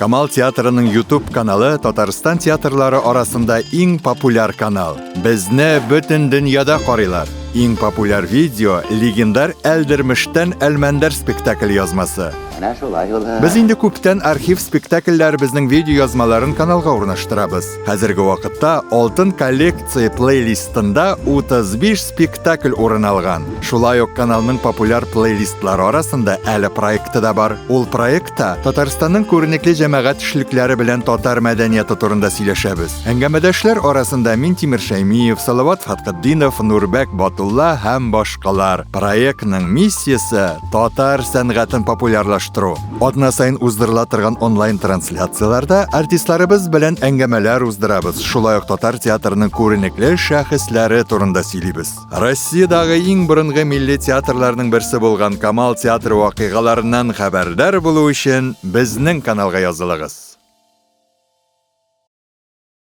Камал театрының YouTube каналы Татарстан театрлары арасында иң популяр канал. Безне бөтен дөньяда карыйлар. Иң популяр видео легендар Әлдермештән Әлмәндәр спектакль язмасы. Менә шулай ул. Без инде күптән архив спектакльләребезнең видеоязмаларын каналга урнаштырабыз. Хәзерге вакытта Алтын коллекция плейлистында 35 спектакль урын алган. Шулай ук каналның популяр плейлистлары арасында әле проекты да бар. Ул проектта Татарстанның күренекле җәмәгать эшлекләре белән татар мәдәнияты турында сөйләшәбез. Әңгәмәдәшләр арасында Минтимер Шәймиев, Салават Фәтхетдинов, Нурбәк Батулла һәм башкалар. Проектның миссиясе татар сәнгатен популярлаштыру. Атна саен уздырыла торган онлайн-трансляцияләрдә артистларыбыз белән әңгәмәләр уздырабыз, шулай ук татар театрының күренекле шәхесләре турында сөйлибез. Россиядәге иң борынгы милли театрларның берсе булган Камал театры вакыйгаларыннан хәбәрдар булу өчен безнең каналга язылыгыз.